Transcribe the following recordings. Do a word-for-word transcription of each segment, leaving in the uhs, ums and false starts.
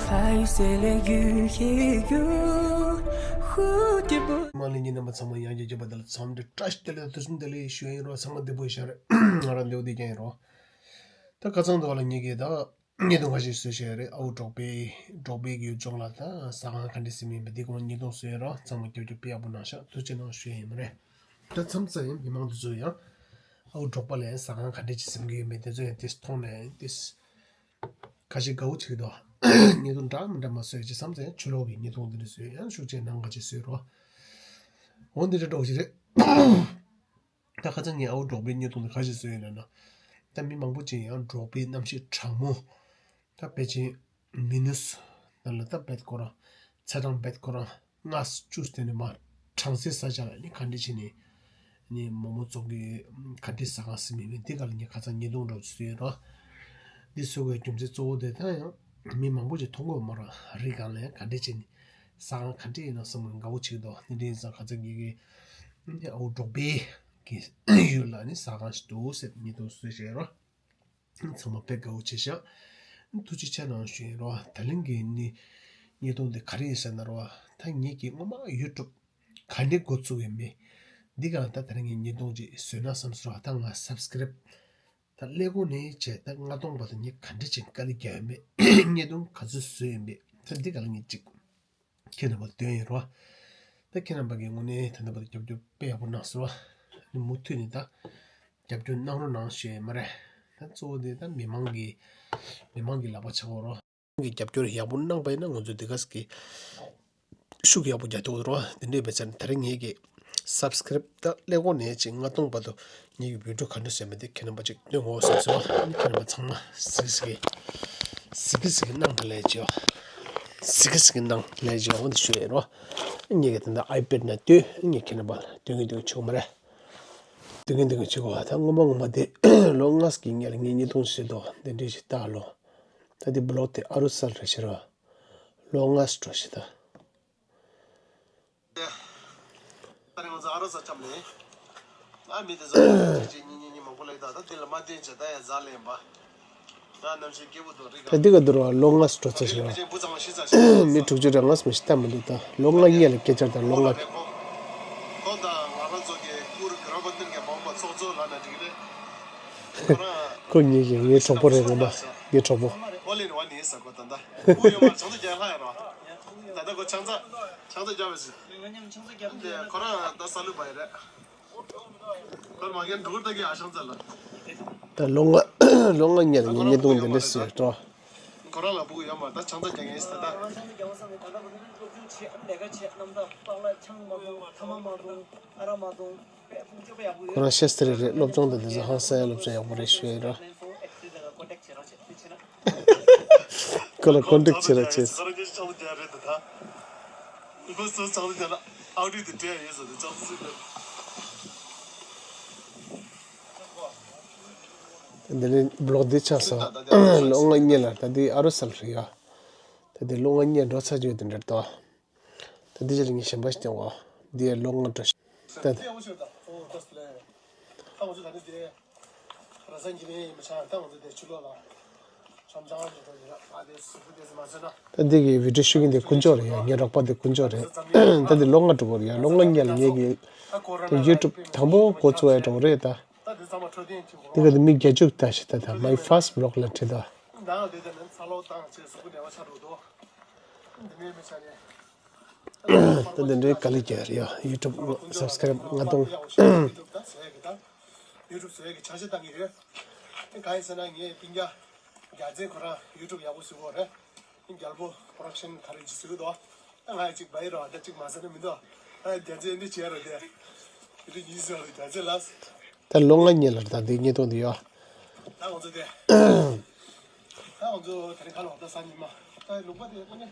还有谁来遇也有蝴蝶不 མ་ལི་ཉི་རྣམ་པ་ཚང་མ་ཡང་བསྐྱར་བརྒྱུད་པ་དེ་ལ་འཚམས་འདྲི་བཀྲ་ཤིས་བདེ་ལེགས་དང་ཐུགས་སུན་བདེ་ལེགས་ཞུ་ཡ་ཡིན་རོགས། ཚང་མ་བདེ་པོ་ཡིན་ཤག་རེད། ང་རང་བདེ་པོ་བདེ་རྐྱང་ཡིན་རོགས། ད་ཁ་སང་དུ་བ་ལ་ངེད་ཀྱིས་ད་བརྙན་ཐུང་ཁ་ཤས་བཟོས་བཞག་རེད། ཨའུ་འབྲོག་པའི་འབྲོག་པའི་གི་ལྗོངས་ལ་ད་ཟ་ཁང་ག་འདྲས་ཟིན་ཡིན་པ་འདི་སྐོར་བརྙན་ཐུང་བཟོས་ཡོད་རོགས། ཚང་མ་རྒྱབ་སྐྱོར་དཔེ་ཡག་པོ་གནང་ཤག་ཐུགས་རྗེ་གནང་ཞུ་ཡ་ཡིན་མ་རེད། ད་མཚམས་མཚམས་ཡང་མི་མང་དེ་ཚོ་ཡང་ཨའུ་འབྲོག་པ་ལ་ཡང་ཟ་ཁང་ག་འདྲས་ཅིག་ཟིན་གི་ཡོད་མེད་དེ་ཚོ་ཡང་དེ་མཐོང་ནས་དེ་ཁ་ཤས་དགའ་བོ་བྱེད་ཀྱི་འདུག་བརྙན་ཐུང་འདྲ་མི་འདྲ་མ་བཟོས་ཀྱི་མཚམས་མཚམས་ཡང་ཆུ་ལོག་གི་བརྙན་ཐུང་དེ་འདྲ་བཟོས་ཡང་ཤུགས་ཆེ་གནང་ག་ཅིག་བཟོས་རོགས། འོ་འདི་འདྲ་འགྲོ་གི་རེད། ད་ཁ་སང་ངས་ཨའུ་འབྲོག་པའི་བརྙན་ཐུང་དེ་ག་ཞིག་བཟོས་ཡོད་ལབ་ན། ད་མི་མང་པོ་ཅིག་ཡང་འབྲོག་པའི་གནམ་གཤིས་གྲང་མོ། ད་ཕལ་ཆེར་མི་ནུས་ནང་ལ་ད་བེད་ཁོ་རང་ཚ་གྲང་བེད་ཁོ་རང་ལྔ་བཅུ་དེ་ནས་མར་གྲང་སའི་ས་ཆ་ལ་ནི་ག་འདྲ་བྱས་ནས་ནི་མོག་མོག་བཙོང་གི་ག་འདྲ་ཟ་ཁང་ཟིན་མིན་འདི་ག་ལ་ངས་ཁ་སང་བརྙན་ཐུང་འདྲ་བོ་བཟོས་ཡོད་རོགས། འདི་བཟོ་དགོས་རྒྱུ་མཚན་གཙོ་བོ་དེ་ད་ཡང་མི་མང་པོ་ཅིག་མཐོང་གི་ཡོད་མ་རེད། རི་སྒང་ལ་ཡང་ག་འདྲ་བྱས་ནས་ཟ་ཁང་ག་འདྲ་ཡིན་ན་བསམ་བློ་དགའ་བོ་བྱེད་ཀྱི་འདུག་འདི་འདྲ་ཡིན་ཙང་ཁ་སང་ངེད་ཀྱི་ཨའུ་འབྲོག་པའི་གི་ཡུལ་ལ་ནི་ཟ་ཁང་ཞིག་འདུག་ཟེར་བརྙན་ཐུང་བཟོས་བཞག་རོགས། ཚང་མ་དཔེ་དགའ་བོ་བྱས་ཤག་ཐུགས་རྗེ་ཆེ་གནང་ཞུ་ཡིན་རོགས། ད་ལན་གྱི་ནི་བརྙན་ཐུང་འདི་ག་རེ་ཡིན་ཟེར་ན་རོགས། ད་ངེད་ཀྱི་སྔོན་མ་ཡུ་ཊུབ་ག་འདྲ་འགོ་བཙུགས་ཡོད་མེད་འདི་ག་ད་ད་རིང་ངས་བརྙན་ཐུང་ཅིག་བཟོས་ན་བསམ་སོང་རོགས། ད་ང་སབ་སི་ཀི་རེབ་ད་ཀླད་ཀོར་ནས་བྱས་ད་ལྔ་སྟོང་བར་དུ་ངས་ག་འདྲ་ཅིག་དཀའ་ལས་བརྒྱབ་ཡོད་མེད། བརྙན་ཐུང་ག་ཚོད་བཟོས་ཡོད་མེད་ད་འདི་ག་ལ་ངས་ཅིག་ཁྱེད་རྣམ་པར་སྟོན་ཡིན་རོགས། ད་ཁྱེད་རྣམ་པ་གིས་དངོས་གནས་ད་ལྟ་བར་དུ་རྒྱབ་སྐྱོར་དཔེ་ཡག་པོ་གནང་སོང་བ། ནི་མུ་མཐུད་ནས་ད་རྒྱབ་སྐྱོར་གནང་རོགས་གནང་ཞུ་ཡ་ཡིན་མ་རེད། ད་གཙོ་བོ་དེ་ད་མི་མང་གི་མི་མང་གི་ལག་པ་ཆག་གོ་རོགས། གི་རྒྱབ་སྐྱོར་ཡག་པོ་གནང་པ་ཡིན་ན་ང་ཚོ་འདི་ག་ས་གི་ཤུགས་ཡག་པོ་རྒྱག་ཐུབ་རོགས། དེ་འདྲས་བས་ཙང་ད་རིང་ངེད་ཀྱི་སབ་སི་ཀི་རེབ་ད་ཀླད་ཀོར་ནས་ཅིག་ལྔ་སྟོང་བར་དུ་ངེད་ཀྱི་བི་ཌིའོ་ག་འདྲ་བཟོས་མིན་དེ་ཁྱེད་རྣམ་པ་ཅིག་སྟོན་དགོས་བསམ་སོང་། ཨ་ནི་ཁྱེད་རྣམ་པ་ཚང་མ་གཟིགས་གཟིགས་གཟིགས་གཟིགས་གནང་དང་ལས་བྱེད། གཟིགས་གཟིགས་གནང་ལས་བྱེད་འོང་དེ་ཞུ་ཡ་རོགས། ངེད་ཀྱི་ད་ལྟ་ཨའི་པེཌ་ནང་ལྟོས་ངེད་ཁྱེད་རྣམ་པ་སྟོན་གི་འདུག་ཆོག་མ་རེད། སྟོན་གི་འདུག་ཆོག་གོ། ད་སྔོན་མ་སྔོན་མ་དེ་ལོ་ལྔ་ཙམ་གྱི་སྔོན་ལ་ངས་བརྙན་ཐུང་བཟོས་འདུག་དེ་འདྲས་ཞིག་ལྟ་ལོ། ད་དེ་བི་ལོག་དེ་ཨ་རུ་སལ་རེད་ཤི་རོ། ལོ་ལྔ་ཙམ་འགྲོ་ཤི་ད། ད་རེས་ང་ཚོ་ཨ་རོ་ས་འཁྱམས་ནས། ང་མི་དེ་ཚོ་གཅིག་གཅིག་གཉིས་གཉིས་གཉིས་མང་པོ་ལས་ད་ད་དེ་ལ་མ་བསྟན་བྱས་ད་ཡ་ཛ་ལེན་པ། ང་རྣམ་ཤེས་སྐྱིད་པོ་འདུག་རིག་ད་འདི་ག་འདུག་ར་ལོ་ལྔ་ཙམ་འགྲོ་ཚར་ཤི་ར། མི་དྲུག་ཅུ་རེ་ལྔ་ཙམ་ཞིག་ལྟ་མི་འདུག་ད་ལོ་ལྔ་སྔོན་ལ་སྐད་ཆ་ད་ལོ་ལྔ། ཁོ་དང་ང་རང་ཚོ་གི་ཀུར་གི་ར་གོ་ཏིན་གི་མང་པོ་ཚོགས་གཙོ་ལ་ན་འགྲིག་རེད། ཁོ་གཉིས་ཀྱི་ངའི་གྲོགས་པོ་རེད་ངོ་མ། ངའི་གྲོགས་པོ། ཨོ་ལེན་ཝ་ནི་ས་གོ་ད་ད། ཁོ་ཡོད་མ་ཚང་ཚ་རྒྱག་ལྷ་ཡ་རོ། ད་ད་ཁོ་ཆང་ཚ་ཆང་ཚ་རྒྱག་བས་སི། ཁོ་རང་ད་ས་ལུ་བ་ཡ་རེད། ཁོ་མ་གན་འགྲུར་ད་གི་ཨ་ཆང་ཚ་ལ། ད་ལོ་ལྔ་ལོ་ལྔ་སྔོན་ལ་ངས་བརྙན་ཐུང་འདི་འདྲ་བཟོས་འགྲོ། ཁོ་རང་ལ་ཕྲུ་གུ་ཡོད་མ་ད་ཆང་ཚ་རྒྱག་ངེས་ད་ད། ཁོ་རང་ཤེས་ཏེ་རེད་རེད། སློབ་སྦྱོང་དང་དེ་ཚོ་ཧང་སང་ཡ་སློབ་སྦྱོང་ཡག་པོ་རེད་ཞུ་ཡ་ར། ཁོ་ལ་ཀོན་ཊེག་བྱེད་ར་བྱེད། འདི་ནི་བི་ལོག་འདི་ཆགས་སོང་། ལོ་ལྔ་སྔོན་ལ་ད་འདི་ཨ་རུ་སལ་རེད་ཡ། ད་འདི་ལོ་ལྔ་སྔོན་འགྲོ་ཚར་རྒྱུ་དེ་འདྲ་འདུག་ད་འདི་ཅི་ལ་ངས་གཞན་པ་ཞིག་སྟོན་གོ། འདི་ཡ་ལོ་ལྔ་འགྲོ་ཞིག་ད་འདི། ད་འདི་གི་བི་ཌིའོ་ཤུ་གིན་དེ་དཀོན་མཆོག་རེད་ཡ། ངའི་རོགས་པ་དེ་དཀོན་མཆོག་རེད། ད་འདི་ལོ་ལྔ་འགྲོ་གོ་རེད་ཡ། ལོ་ལྔ་སྔོན་ལ་ངེད་ཀྱི་ད་ཡུ་ཊུབ་དང་པོ་འགོ་བཙུགས་ཡ་འགྲོ་གོ་རེད་ད། འདི་ག་དེ་མི་བརྒྱད་ཅུ་ལྟ་ཞིག་ད་ད་མའི་ཕར་སི་ཊི་བི་ལོག་ལ་བྲིས་ད། ད་འདི་འདྲའི་དཀའ་ལས་རྒྱག་རེད་ཡ། ཡུ་ཊུབ་སབ་སི་ཀ་རེབ་ལྔ་སྟོང་། ཡུ་ཊུབ་བཟོ་ཡ་གི་ཆ་ཤས་བཏང་གི་རེད། དེ་ག་ཡིན་ཟེར་ན་ངའི་སྤུན་ཀྱག་རྒྱལ་མཚན་ཁོ་རང་ཡུ་ཊུབ་ཡག་པོ་བཟོ་གི་ཡོད་རེད། རྒྱལ་པོ་པོ་རོ་ཌག་ཤན་ག་རེ་ཅིག་བཟོ་གི་འདུག་ད་ང་ཡི་ཅིག་བ་ཡི་རོ་ད་ཅིག་མ་ཟེར་ན་མི་འདུག་ད་རྒྱལ་མཚན་འདི་བྱས་རོ་དེ། ཡུ་ཊུབ་ཡིན་ཟེར་རོ་རྒྱལ་མཚན་ལགས། ད་ལོ་ལྔ་སྔོན་ལ་ད་འདི་བརྙན་ཐུང་འདི་ཡོད། ད་ང་ཚོ་དེ། ད་ང་ཚོ་དེ་རིང་ཁ་ལོ་ད་ས་ཉི་མ། ད་ལུག་པ་དེ་ཨ་ནི།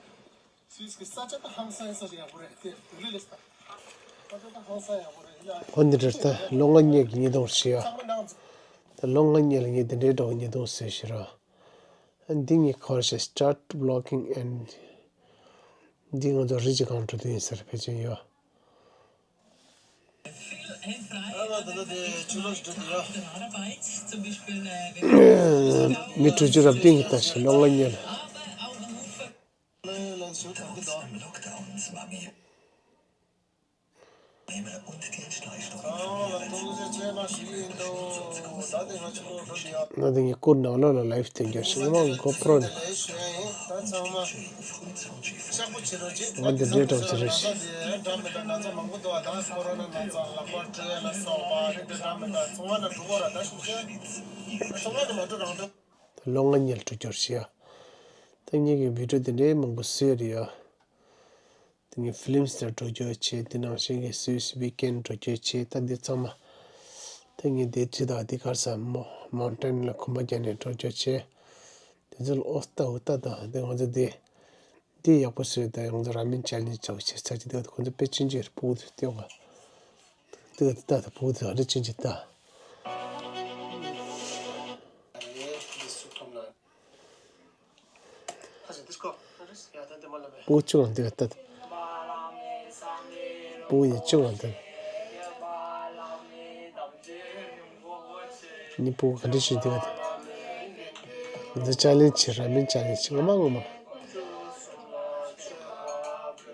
སུད་སི་གི་ས་ཆ་ད་ཧང་སང་ས་ཆ་ཡག་པོ་རེད་དེ་རི་ལེ་ས། ས་ཆ་ད་ཧང་སང་ཡག་པོ་རེད་ཡ། འོ་འདི་འདྲ་ད་ལོ་ལྔ་སྔོན་གྱི་བརྙན་ཐུང་ཞིག་ཡོད། ཚང་མ་ནང་། ད་ལོ་ལྔ་སྔོན་ལ་ངས་འདི་འདྲའི་འདྲ་བོ་བརྙན་ཐུང་བཟོས་ཤི་ར། འདི་ངས་ཁོར་ཞེས་start vlogging and འདི་ང་ཚོ་རི་ཅིག་གང་འགྲོ་དུས་ཡིན་ཟེར་ཕལ་ཆེར་ཡོད། མི་དྲུག་ཅུ་རེ་བདུན་གྱི་ལྟ་ཞིག་ལོ་ལྔ་སྔོན་ལ། ང་དེ་ངས་སྐུ་ནང་ལོགས་ལ་ལའིབ་སྟོན་རྒྱུ་ཞིག་མ་གོ་པྲོ་ནས། ང་འདི་འདྲའི་གྲོགས་ཅིག་རེད་ཤག་ད་ལོ་ལྔ་ཉལ་འགྲོ་རྒྱུ་རེད་ཤག་ད་ངེད་ཀྱི་བི་ཌིའོ་དེ་འདྲའི་མང་པོ་བཟོས་རེད་ཡ། དེ་ངས་ཕི་ལིམ་སི་ལ་འགྲོ་རྒྱུ་བྱས། དེ་ནང་བཞིན་གྱི་སུད་སི་ཝིག་ཨེན་འགྲོ་རྒྱུ་བྱས། ད་འདི་ཚང་མ་ད་ངས་དེ་བྲིས་དང་དེ་གར་ས་མོ་མའུན་ཊེན་ལ་གོམ་པ་རྒྱག་ནས་འགྲོ་རྒྱུ་བྱས། དེ་ཚོ་ལ་ཨོ་སྟ་ཨུ་སྟ་དང་དེ་ང་ཚོ་དེ་འདི་ཡག་པོ་བཟོས། ད་ང་ཚོ་ར་མེན་ཅལ་ལེན་ཇི་བྱས་ཚར་གྱི་འདུག་ཁོ་ཚོ་དཔེ་ཆུང་ཆུང་རེད། ཕྲུ་གུ་ཚོ་སྟེར་བ་དེ་ད་ད་ཕྲུ་གུ་ཚོ་ཧ་ཅང་ཆུང་ཆུང་ད། སྤུ་གུ་ཆུང་བ་འདི་ལ་ལྟ། སྤུ་གུ་ཡིན་ཆུང་བ་འདི། ནི་སྤུ་གུ་ག་འདྲ་ཞིག་འདི་ག་འདི། ང་ཚོ་ཅལ་ལེན་ཇི་བྱས། ར་མེན་ཅལ་ལེན་ཇི་བྱས། ངོ་མ་ངོ་མ།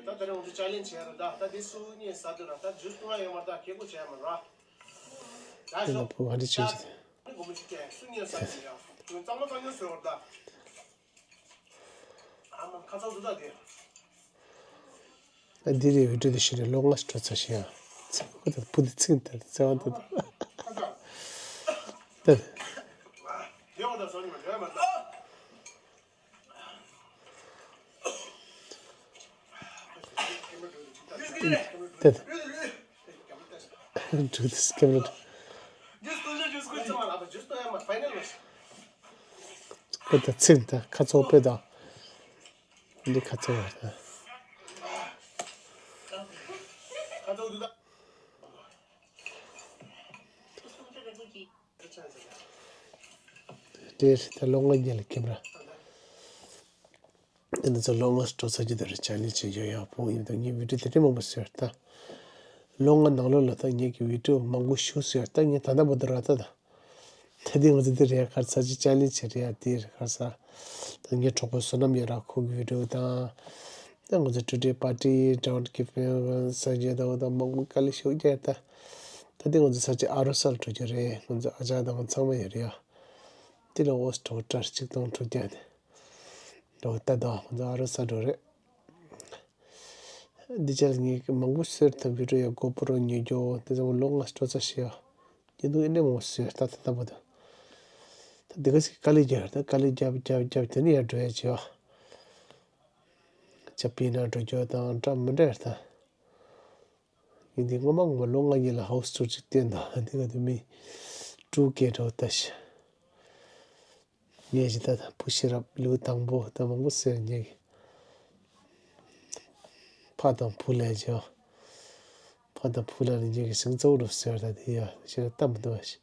ད་ད་རེས་ང་ཚོ་ཅལ་ལེན་ཇི་བྱས་ར། ད་ད་འདི་སུ་གཉིས་ཟ་འདོད་ར། ད་ཇུས་སྟོང་ཡ་ཡོད་མ་རེད། ད་ཁེ་གོ་བྱས་མ་ར། ད་དེ་ལ་ཞོག་སྤུ་གུ་ག་འདྲ་ཞིག་འདི། སྒོར་མོ་གཅིག་སྟེར། སུ་གཉིས་ཟ་འདོད་ཡ། གཙང་མ་གཙང་ཉོ་བཟོས་བར་ད། ཨ་འདི་རེད། བི་ཌིའོ་དེ་ཤི་རེད། ལོ་ལྔ་འགྲོ་ཚར་ཤག་ཡ། ཚེ་ཁོ་ད་བུ་དེ་ཚིག་ད་བརྩེ་བ་ད་ད། ད་ད། འགྲོ་དེ་སི་ཀེམ་ར། ཁོ་ད་ཚིག་ད་ཁ་ཚོགས་པས་ད། འདི་ཁ་ཚ་བ་རེད། ད་ལོ་ལྔ་ཉལ་ལ་ཁེམ་ར། འདི་ཚོ་ལོ་ལྔ་འགྲོ་ཚར་གྱི་དེ་རེད། ཅལ་ལེན་ཇི་བྱས་ཡག་པོ་ཡིན་དང་། ངའི་བི་ཌིའོ་དེ་འདྲའི་མང་པོ་བཟོས་ད། ལོ་ལྔ་ནང་ལོགས་ལ་ད་ངེད་ཀྱི་བི་ཌིའོ་མང་པོ་ཞིག་བཟོས་ད། ངས་ད་ལྟ་བར་དུ་ར་ད་ད། ད་དེ་ང་ཚོ་འདི་རེད། གར་ས་ཅི་ཅལ་ལེན་ཇི་རེད་ཡ། དེ་རེད་གར་ས། ད་ངའི་གྲོགས་པོ་བསོད་ནམས་ཡོད་ར། ཁོ་གི་བི་ཌིའོ་དང་། ད་ང་ཚོ་ཊུ་ཌེ་པར་ཊི། ཌོན་ཊི་གིབ་ཨ་ས་ཇི་དང་། ད་མང་པོ་དཀའ་ལས་ཤོར་རྒྱུ་རེད་ད། ད་དེ་ང་ཚོ་ས་ཆ་ཨ་རོ་སར་འགྲོ་རྒྱུ་རེད། ང་ཚོ་ཨ་ཅག་དང་ཚང་མ་ཡོད་རེད་ཡ། དེ་ལ་ཨོ་སི་ཊོ་ཊར་གཅིག་སྟོང་དྲུག་བརྒྱ་དེ་འགྲོ་ད། ད་ང་ཚོ་ཨ་རོ་སར་འགྲོ་རེད། འདི་ཅལ་ངས་མང་པོ་བཟོས་ད། བི་ཌིའོ་ཡ་གོ་པོ་རོ་ཉོ་རྒྱུ་དེ་ཚང་མ་ལོ་ལྔ་འགྲོ་ཚར་ཤག་ཡ། ཉིན་དུ་ཨེ་འདྲ་མང་པོ་བཟོས་ད། ད་ལྟ་བར་དུ། ད་འདི་ག་ཞིག་དཀའ་ལས་རྒྱབ་ད། དཀའ་ལས་རྒྱབ་རྒྱབ་རྒྱབ་དེ་ནས་ཡར་འགྲོ་ཡ་བྱེད་ཡ། ཇ་པི་ན་འགྲོ་རྒྱུ་དང་འདྲ་མི་འདྲ་ཡ་ད། ཡིན་དེ་སྔོན་མ་ངོ་མ་ལོ་ལྔ་གཉིས་ལ་ཧའུ་སི་ཊུར་ཅིག་བསྟན་ད། འདི་ག་དུ་མི་དྲུག་བརྒལ་འགྲོ་ད་ཤག་ངས་ཇི་ལྟར་དང་བུ་ཤེས་རབ་ལེའུ་དང་པོ་དང་མང་པོ་ཟེར་ཉེ་གི། ཕ་དང་བུ་ལས་ཇོ། ཕ་དང་བུ་ལ་ནི་ཉེ་གི་སིང་ཙོ་རུ་ཟེར་ད་དེ་ཡ་ཤེས་རབ་ལྟ་མི་འདུག་ཨ་ཤི།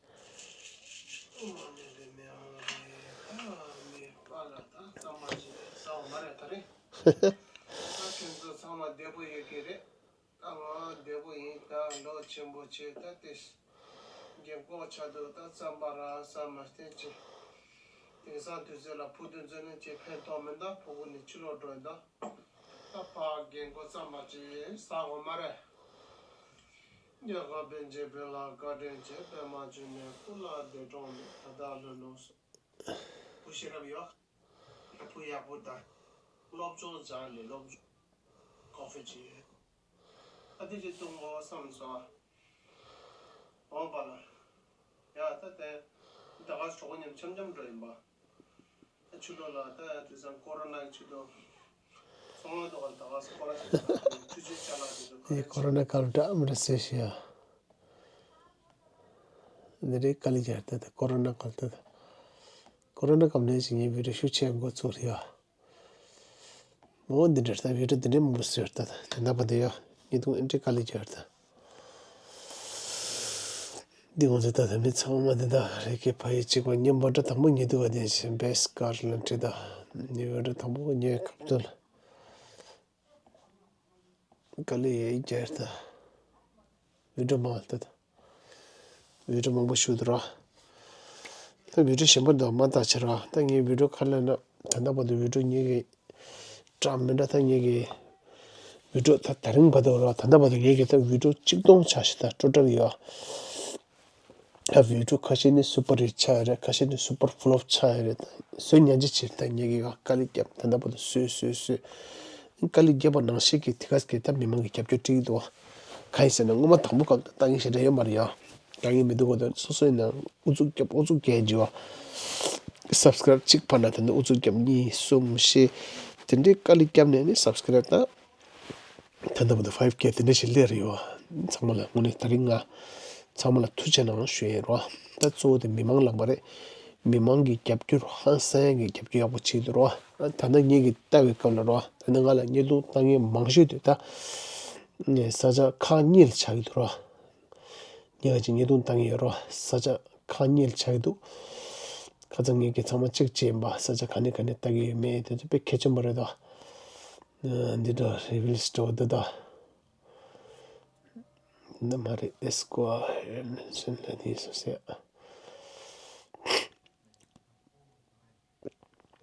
ད་ང་བདེ་པོ་ཡོད་ཀྱི་རེད། ད་ལོ་ཆེན་པོ་བྱས་ད་དེ་རྒན་གོག་ཆགས་འདུག་ད་རྩམ་པ་རག་ས་མ་བསྟན་ཅི། དེང་སང་དུས་ཚོད་ལ་བུ་དུ་འཛོལ་ནས་ཅི་ཕན་ཐོགས་མི་འདུག་ཕྲུ་གུ་ནི་ཕྱི་ལོགས་འགྲོ་འདུག་ད་ཕ་རྒན་གོག་རྩམ་པ་ཅི་ཟ་དགོས་མ་རེད། རྒྱལ་ཁབ་པའི་རྗེ་དཔོན་ལ་བཀའ་དྲིན་ཆེ། པད་མ་བཅུ་ནས་སྐུ་ལ་འདས་གྲོངས་མེད། ད་ལྟ་ལོ་ལོངས་སུ། བུ་ཤེས་རབ་ཡོད། བུ་ཡག་པོ་དང་། སློབ་སྦྱོང་སྦྱངས་ནས་སློབ་སྦྱོང་ཀོ་ཧྥེ་ཅི་ཡོད། ཨ་དེ་ཅི་གཏོང་དགོས་བསམ་སོང་། འོང་པ་ལ། ཡ་ད་དེ། ད་ག་གྲོགས་མཉམ་འཆམ་འཆམ་འགྲོ་ཡིན་པ། ད་ཕྱི་ལོགས་ལ་ད་དེ་སང་ཀོ་རོ་ན་གི་ཆེད་དུ། སོང་ལ་ད་ག་ད་ག་ཀོ་རོ་ཆུ་ཆུ་ཆ་ལ་དེ་དུ་ཡི་ཀོ་རོ་ན་སྐབས་འདྲ་མི་འདྲ་ཟེར་ཤི་ཡ། འདི་རེད་དཀའ་ལས་རྒྱག་ད་ད་ཀོ་རོ་ན་སྐབས་ད་ད། ཀོ་རོ་ན་སྐབས་ནས་ཅི་ངའི་བི་ཌིའོ་ཤུགས་ཆེ་འགོ་ཚུགས་རེད་ཡ། འོ་འདི་འདྲ་ད་བི་ཌིའོ་འདི་འདྲའི་མང་པོ་བཟོས་ད། ད་ད་ལྟ་བར་དུ་ཡ་ཉིས་སྟོང་ཨེ་འདྲའི་དཀའ་ལས་རྒྱག་ད། འདི་ང་ཚོ་ད་ད་མི་ཚང་མ་འདི་ད་རེ་ཁེ་ཕ་ཡི་གཅིག་པ་ཉམས་པ་འདྲ་དང་པོ་ཉིད་དུ་བ་དེ་བཞིན་བེ་སི་ཀར་ལ་འཁྲི་ད། ཉི་འོད་འདྲ་དང་པོ་ཉེ་སྐབས་དོན་དཀའ་ལས་ཡ་རྒྱག་ད། བི་ཌིའོ་མང་ལྟ་ད། བི་ཌིའོ་མང་པོ་ཞུ་འདུག་ར། ད་བི་ཌིའོ་གཞན་པ་འདུག་མ་ལྟ་ཆེ་ར། ད་ངའི་བི་ཌིའོ་ཁ་ལ་ན་ད་ལྟ་བར་དུ་བི་ཌིའོ་ངེད་ཀྱི་འདྲ་མི་འདྲ་ད་ངེད་ཀྱི་བི་ཌིའོ་ད་ད་རིང་བར་དུ་ར། ད་ལྟ་བར་དུ་ངེད་ཀྱི་ད་བི་ཌིའོ་གཅིག་སྟོང་ཆ་ཞིག་ད་ཊོ་ཊལ་ཡོད། ད་བི་ཌི་ཡོ་ཁ་ཤས་ནི་སུ་པར་ཧིཊ་ཆགས་ཡོད་རེད། ཁ་ཤས་ནི་སུ་པར་ཕློབ་ཆགས་ཡོད་རེད། ད་བཟོས་ཉན་ཅི་ཕྱིར་ད་ངེད་ཀྱིས་དཀའ་ལས་བརྒྱབ། ད་ལྟ་བར་དུ་བཟོས་བཟོས་བཟོས། དཀའ་ལས་བརྒྱབ་པ་ནང་བཞིན་གྱི་དེ་ག་གི་ད་མི་མང་གི་རྒྱབ་སྐྱོར་སྤྲད་ཀྱི་འདུག་བ། གང་ཡིན་ཟེར་ན་སྔོན་མ་དང་པོ་སྐབས་ད་ལྟ་ངས་ཞེ་དྲག་ཡོད་མ་རེད་ཡ། ད་ངས་མི་འདུག་གོ། ད་སོ་སོའི་ནང་ཨུ་ཚུགས་རྒྱབ་ཨུ་ཚུགས་རྒྱག་བྱས་བ། སབ་སི་ཀ་རབ་གཅིག་འཕར་ན་ད་ནི་ཨུ་ཚུགས་རྒྱབ། གཉིས་གསུམ་བཞི། དེ་འདྲའི་དཀའ་ལས་བརྒྱབ་ནས་ནི་སབ་སི་ཀ་རབ་ད། ད་ལྟ་བར་དུ་ཕའིབ་ཀེ་དེ་འདྲ་ཞིག་སླེབས་རེད་བ། ཚང་མ་ལ་དངོས་གནས་དེ་རིང་ང་ཚང་མ་ལ་ཐུགས་རྗེ་གནང་ཞུ་ཡས་རོ། ད་གཙོ་བོ་དེ་མི་མང་ལངས་པ་རེད། མི་མང་གི་རྒྱབ་སྐྱོར་ཧང་སང་གི་རྒྱབ་སྐྱོར་ཡག་པོ་བྱེད་འདུག་རོ། ད་ལྟ་ངེད་ཀྱིས་ལྟ་བའི་སྐབས་ལ་རོ། ད་ལྟ་ང་ལ་བརྙན་ཐུང་ལྟ་མཁན་མང་ཤོས་དེ་ད་ས་ཆ་ཁག་གཉིས་ལ་ཆགས་ཀྱི་འདུག་རོ། ཉེ་ག་ཅིག་བརྙན་ཐུང་བཏང་གི་ཡོད་རོ། ས་ཆ་ཁག་གཉིས་ལ་ཆགས་ཀྱི་འདུག་ཁ་སང་ངེད་ཀྱིས་ཚང་མ་གཅིག་བྱས་ཡིན་པ། ས་ཆ་ག་ནས་ག་ནས་ལྟ་གི་ཡོད་མེད་དེ་ཚོ་དཔེ་གལ་ཆེན་པོ་རེད་དོ། འདི་འདྲ་རི་བིལ་སི་འགྲོ་འདི་དོ། འདི་མ་རེད། ཨེ་སི་ཀོ་ཨ་རེ་ནས་སོན་ལ་ནི་སོ་སེ།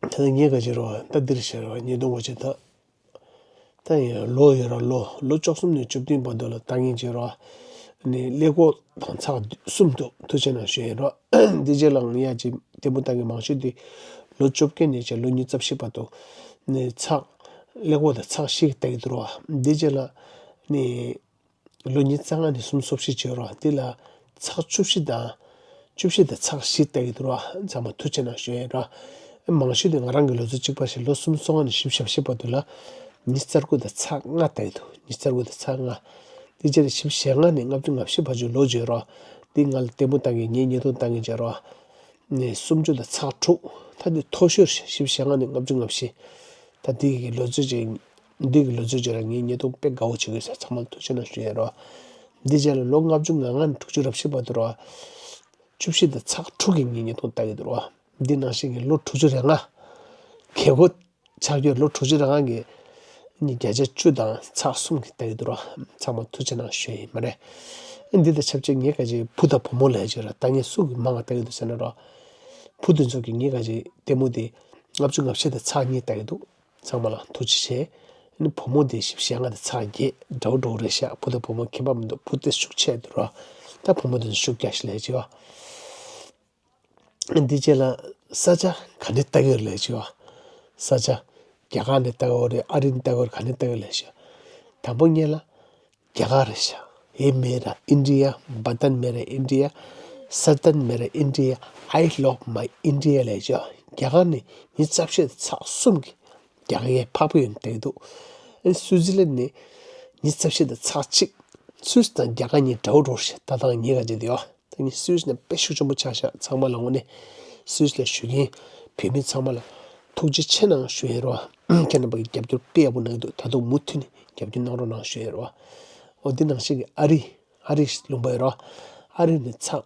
ད་ངས་ག་ཅི་རོ། ད་འདིར་བཤད་རོ། ཉེ་དུང་ག་ཅི་ད། ད་ཡིན་ལོ་ཡོད་ར། ལོ་ལོ་བཅུ་གསུམ་ནས་བཅུ་བདུན་བར་དུ་ལ་ལྟ་ངན་བྱེད་རོ། ནི་ཀླད་ཀོར་དང་ཚག་གསུམ་དུ་ཐུགས་རྗེ་གནང་ཞུ་ཡིན་རོ། འདི་རྗེས་ལ་ང་ཡ་ཅིག་ལྟད་མོ་ལྟ་མཁན་མང་ཤོས་དེ་ལོ་བཅོ་བརྒྱད་ནས་བྱས་ལོ་ཉི་ཤུ་རྩ་བཞི་བར་དུ་ནི་ཚག་ཀླད་ཀོར་དང་ཚག་བཞི་ལྟ་གི་འདུག་རོ། འདི་རྗེས་ལ་ནི། ལོ་ཉི་ཤུ་རྩ་ལྔ་ནས་སུམ་ཅུ་སོ་བཞི་བྱས་རོ། དེ་ལ་ཚག་བཅུ་བཞི་དང་། བཅུ་བཞི་དང་ཚག་བཞི་ལྟ་གི་འདུག་རོ། ཚང་མ་ཐུགས་རྗེ་གནང་ཞུ་ཡས་རོ། མང་ཤོས་དེ་ང་རང་གི་ལོ་ཚོད་གཅིག་པ་ཞིག་ལོ་སུམ་ཅུ་སོ་ལྔ་ནས་བཞི་བཅུ་ཞེ་བཞི་བར་དུ་ལ་ཉི་ཤུ་རྩ་དགུ་དང་ཚག་ལྔ་ལྟ་གི་འདུག་ཉི་ཤུ་རྩ་དགུ་དང་ཚག་ལྔ། དེ་རྗེས་ལ་བཞི་བཅུ་ཞེ་ལྔ་ནས་ལྔ་བཅུ་ང་བཞི་བར་དུ་ལོ་བྱས་རོ། དེ་ང་ལ་ལྟད་མོ་ལྟ་མཁན་ངའི་བརྙན་ཐུང་ལྟ་མཁན་བྱས་རོ། ནས་སུམ་ཅུ་དང་ཚག་དྲུག་ད་དེ་མཐོ་ཤོས་བཞི་བཅུ་ཞེ་ལྔ་ནས་ལྔ་བཅུ་ང་བཞི། ད་དེ་གི་ལོ་ཚོད་ཅིག་འདི་གི་ལོ་ཚོད་ཅིག་ལ་ངས་བརྙན་ཐུང་དཔེ་དགའ་བོ་བྱེད་དགོས་ཟེར་ཚང་མ་ལ་ཐུགས་རྗེ་གནང་ཞུ་ཡས་རོ། འདི་རྗེས་ལ་ལོ་ལྔ་བཅུ་ང་ལྔ་ནས་དྲུག་ཅུ་རེ་བཞི་བར་དུ་རོ། བཅུ་བཞི་དང་ཚག་དྲུག་གི་ངས་བརྙན་ཐུང་ལྟ་གི་འདུག་རོ། འདི་ནང་བཞིན་གྱི་ལོ་དྲུག་ཅུ་རེ་ལྔ། རྒས་འཁོགས་ཆགས་རྒྱུ་ལོ་དྲུག་ཅུ་རེ་ལྔ་གི་ནི་བརྒྱ་ཆ་བཅུ་དང་ཚག་གསུམ་གྱི་ལྟ་གི་འདུག་རོ། ཚང་མ་ཐུགས་རྗེ་གནང་ཞུ་ཡས་ཡིན་མ་རེད། འདི་དང་ཆབས་ཅིག་ངས་ག་ཅིག་བུ་དང་བུ་མོ་ལ་ཡ་ཅིག་ར་ལྟ་མཁན་སུ་གི་མང་ང་ལྟ་གི་འདུག་ཟེར་ན་རོ། བུ་དེ་ཚོ་གི་ངས་ག་ཅིག་ལྟད་མོ་དེ་ལྔ་བཅུ་ང་བཞི་དང་ཚག་གཉིས་ལྟ་གི་འདུག་ཚང་མ་ལ་ཐུགས་རྗེ་ཆེ། ཨ་ནི་བུ་མོ་དེ་བཞི་བཅུ་ཞེ་ལྔ་དང་ཚག་བརྒྱད་འདྲ་བོ་འདྲ་བོ་རེད་ཤག་བུ་དང་བུ་མོ་ཁྱད་པར་མི་འདུག་བུ་དེ་ཤུགས་ཆེ་འདུག་ར། ད་བུ་མོ་དེ་ཚོ་ཤུགས་རྒྱག་ཤི་ལས་བྱེད་བ། འདི་རྗེས་ལ་ས་ཆ་ག་ནས་ལྟ་གི་ཡོད་ལས་བྱེད་བ། ས་ཆ་རྒྱ་གར་ནས་ལྟ་གི་ཡོད་རེད། ཨ་རི་ནས་ལྟ་གི་ཡོད་རེད། ག་ནས་ལྟ་གི་ཡོད་ལས་བྱེད། དང་པོ་ངས་ལ་རྒྱ་གར་རེད་ཤག་ཡེ་མེ་ར་ཨིན་ཌི་ཡ། བཏན་མེ་ར་ཨིན་ཌི་ཡ། སཏན་མེ་ར་ཨིན་ཌི་ཡ། I love my India ལས་བྱེད། རྒྱ་གར་ནས་ཉི་ཤུ་རྩ་བཞི་ཚག་གསུམ་གི་རྒྱ་གར་ཡས་འཕགས་པའི་ཡུལ་ནས་ལྟ་གི་འདུག་ཨ་ནི་སུའི་ཙི་ལན་ནས་ཉི་ཤུ་རྩ་བཞི་དང་ཚག་གཅིག་སུད་སི་དང་རྒྱ་གར་གཉིས་འདྲ་བོ་འདྲ་བོ་ཞིག་ལྟ་སྟངས་ཉེ་ག་ཅིག་འདུག་ཡོ། ད་ངས་སུད་སི་ནས་དཔེ་ཤུགས་ཆེན་པོ་ཆགས་ཤག་ཚང་མ་ལ་དངོས་གནས་སུད་སི་ལ་བཞུགས་མཁན་བོད་མི་ཚང་མ་ལ་ཐུགས་རྗེ་ཆེ་གནང་ཞུ་ཡས་རོ། ཁྱེད་རྣམ་པ་གི་རྒྱབ་སྐྱོར་དཔེ་ཡག་པོ་གནང་གི་འདུག་ད་དུང་མུ་མཐུད་ནས་རྒྱབ་སྐྱོར་གནང་རོགས་གནང་ཞུ་ཡས་རོ། འོ་འདི་ནང་བཞིན་གྱི་ཨ་རི། ཨ་རི་ལུང་པ་ཡོད་རོ། ཨ་རི་ནས་ཚག་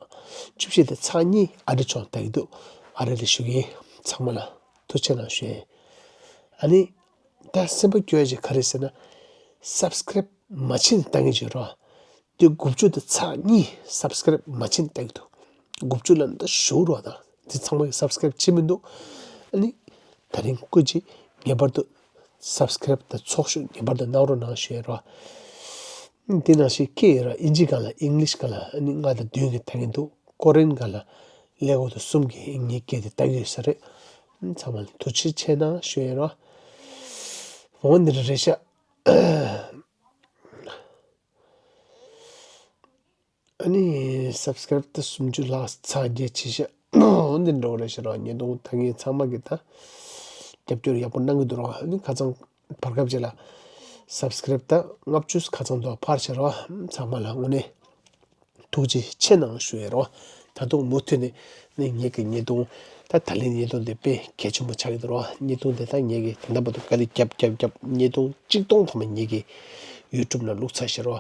བཅུ་བཞི་དང་ཚག་གཉིས་ཨ་རི་ཕྱོགས་ལྟ་གི་འདུག་ཨ་རི་ལ་བཞུགས་མཁན་ཚང་མ་ལ་ཐུགས་རྗེ་གནང་ཞུ་ཡས། ཨ་ནི། ད་སེམས་པ་སྐྱོ་ཡ་ཅིག་ག་རེ་ཟེར་ན། སབ་སི་ཀ་རེབ་མ་བྱས་ནས་ལྟ་མཁན་ཅིག་ཡོད་རོ། དེ་དགུ་བཅུ་དང་ཚག་གཉིས་སབ་སི་ཀ་རེབ་མ་བྱས་ནས་ལྟ་གི་འདུག་དགུ་བཅུ་ལ་ད་ཞུ་རོགས་དང་དེ་ཚང་མ་གི་སབ་སི་ཀ་རེབ་བྱེད་མི་འདུག་ཨ་ནི། ད་རིང་སྐུ་མཁྱེན་ངེས་པར་དུ་སབ་སི་ཀ་རེབ་དང་ཚོགས་ཞུགས་ངེས་པར་དུ་གནང་རོགས་གནང་ཞུ་ཡས་རོ། དེ་ནང་བཞིན་སྐད་ཡོད་ར། ཨིན་ཇི་སྒང་ལ་ཨིང་ལིཤ་སྒང་ལ་ཨ་ནི་ལྔ་དང་བདུན་གྱི་ལྟ་གི་འདུག་ཀོ་རི་ཡན་སྒང་ལ་ཀླད་ཀོར་དང་གསུམ་གྱི་ངའི་སྐད་དེ་ལྟ་གི་ཡོད་ས་རེད། ཚང་མ་ལ་ཐུགས་རྗེ་ཆེ་གནང་ཞུ་ཡས་རོ། འོ་འདི་འདྲ་རེད་ཤག་ཨ་ནི་སབ་སི་ཀ་རེབ་ད་སུམ་ཅུ་ལྷག་ཚག་བརྒྱད་བྱས་ཤག་འོ་འདི་འདྲ་བོ་རེད་ཤག་རོ། ཉེ་དུང་ད་ངས་ཚང་མ་གི་ད་རྒྱབ་སྐྱོར་ཡག་པོ་གནང་གི་འདུག་རོ། ཨ་ནི་ཁ་སང་བར་སྐབས་ཅིག་ལ་སབ་སི་ཀ་རེབ་ད་ལྔ་བཅུ་ཁ་སང་དུ་འཕར་ཤག་རོ། ཚང་མ་ལ་དངོས་གནས་ཐུགས་རྗེ་ཆེ་གནང་ཞུ་ཡས་རོ། ད་དུང་མུ་མཐུད་ནས་ནི་ངེད་ཀྱི་བརྙན་ཐུང་། ད་ད་ལན་བརྙན་ཐུང་འདི་དཔེ་གལ་ཆེན་པོ་ཆགས་ཀྱི་འདུག་རོ། བརྙན་ཐུང་འདི་ད་ངེད་ཀྱིས་ད་ལྟ་བར་དུ་དཀའ་ལས་བརྒྱབ་བརྒྱབ་བརྒྱབ་བརྙན་ཐུང་གཅིག་སྟོང་ཐམ་པ་ངེད་ཀྱིས་ཡུ་ཊུབ་ནང་བླུགས་ཚར་ཤག་རོ།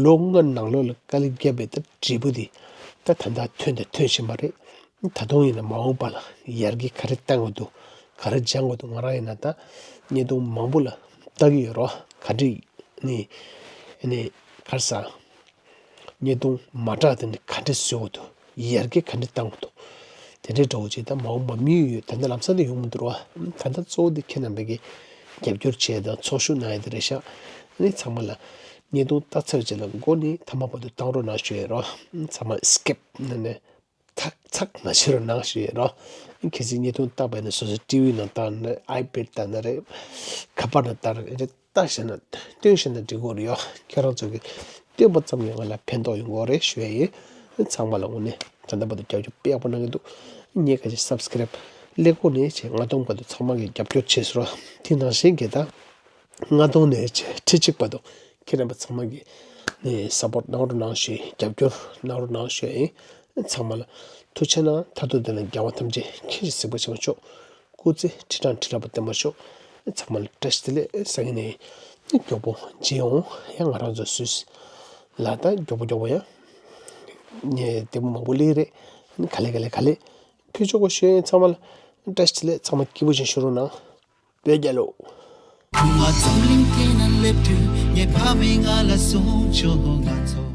ལོ་ལྔ་ནང་ལོགས་ལ་དཀའ་ལས་བརྒྱབ་པའི་ད་འབྲས་བུ་འདི་ད་ད་ལྟ་ཐོན་དང་ཐོན་བཞིན་པ་རེད། ད་དུང་ཡིན་ན་མ་འོངས་པ་ལ་ཡར་རྒྱས་ག་རེ་གཏང་དགོས་འདུག་ག་རེ་སྦྱང་དགོས་འདུག་ང་རང་ཡིན་ན་ད་བརྙན་ཐུང་མང་པོ་ལ་ལྟ་གི་ཡོད་རོ། ག་འདྲ་ནི་ནི་ག་རེ་ཟ། བརྙན་ཐུང་མ་དྲག་དེ་ནི་ག་འདྲ་བཟོ་དགོས་འདུག་ཡར་རྒྱས་ག་འདྲ་གཏང་དགོས་འདུག་དེ་འདྲའི་འདྲ་བོ་ཅིག་ད་མ་འོངས་པ་དམིགས་ཡུལ་ཡོད། ད་ནི་ལམ་སང་དུ་ཡོང་མི་འདུག་རོ། ད་ལྟ་གཙོ་བོ་དེ་ཁྱེད་རྣམ་པས་ཀྱི་རྒྱབ་སྐྱོར་བྱས་དང་ཚོགས་ཞུགས་གནང་ཡ་དེ་རེད་ཤག་ནི་ཚང་མ་ལ་ བརྙན་ཐུང་ལྟ་ཚར་རྗེས་ལ་མགོ་ནས་མཐའ་མ་བར་དུ་བཏང་རོགས་གནང་ཞུ་ཡས་རོ། ཚང་མ་སི་ཀིབ་ནས་ནས་ཐག་ཚག་མ་བྱེད་རོགས་གནང་ཞུ་ཡས་རོ། གལ་སྲིད་བརྙན་ཐུང་ལྟ་བས་ན་སོ་སོའི་ཊི་ཝི་ནང་ལྟ་ན་རེད། ཨའི་པེཌ་ལྟ་ན་རེད། ཁ་པར་ནང་ལྟ་ན་རེད། ལྟ་ཤེས་ན་སྟོན་ཤེས་ན་འགྲིག་གི་རེད་ཡོ། ཁྱེད་རང་ཚོ་གི་སྟོན་པ་ཙམ་ཡང་ང་ལ་ཕན་ཐོགས་ཡོང་གི་རེད་ཞུ་ཡས་ཡིན། ཚང་མ་ལ་དངོས་གནས་ད་ལྟ་བར་དུ་རྒྱབ་སྐྱོར་དཔེ་ཡག་པོ་གནང་གི་འདུག་ངས་ག་ཅིག་སབ་སི་ཀི་རེབ་ཀླད་ཀོར་ནས་བྱས་ལྔ་སྟོང་བར་དུ་ཚང་མ་གི་རྒྱབ་སྐྱོར་བྱས་སོང་ར། དེ་ནང་བཞིན་གྱི་ད་ལྔ་སྟོང་ནས་བྱས་ཁྲི་གཅིག་བར་དུ་ཁྱེད་རྣམ་པ་ཚང་མ་གི་ནས་སབ་པོརཊ་གནང་རོགས་གནང་ཞུ་ཡས། རྒྱབ་སྐྱོར་གནང་རོགས་གནང་ཞུ་ཡས་ཡིན། ཚང་མ་ལ་ཐུགས་རྗེ་གནང་། མཐར་ཐུག་འདི་ལ་རྒྱལ་བ་ཐམས་ཅད་མཁྱེན་ཅིང་གཟིགས་པ་ཆེན་པོ་མཆོག་སྐུ་ཚེ་ཁྲི་ཕྲག་ཁྲི་ཕྲག་པ་བརྟན་པར་ཤོག་ཚང་མ་ལ་བཀྲ་ཤིས་བདེ་ལེགས། སང་ཉིན་ནས་མགྱོགས་པོ་མཇལ་ཡོང་། ཡང་ང་རང་ཚོ་སུད་སི་ལ་ད་མགྱོགས་པོ་མགྱོགས་པོ་ཡང་ནས་ལྟད་མོ་མང་པོ་སླེབས་རེད། ག་ལེ་ག་ལེ་ག་ལེ། ཁྱོད་ཆོག་གོ་ཞུ་ཡིན། ཚང་མ་ལ་བཀྲ་ཤིས་བདེ་ལེགས། ཚང་མ་སྐྱིད་པོ་ཞིག་བཞུགས་རོགས་གནང་། བོད་རྒྱལ་ལོ། ཁུ་མ་འཛམ་གླིང་སྟེང་ན་སླེབས་དུས་ངའི་ཕ་མས་ང་ལ་གསུངས་བྱུང་། ང་ཚོ།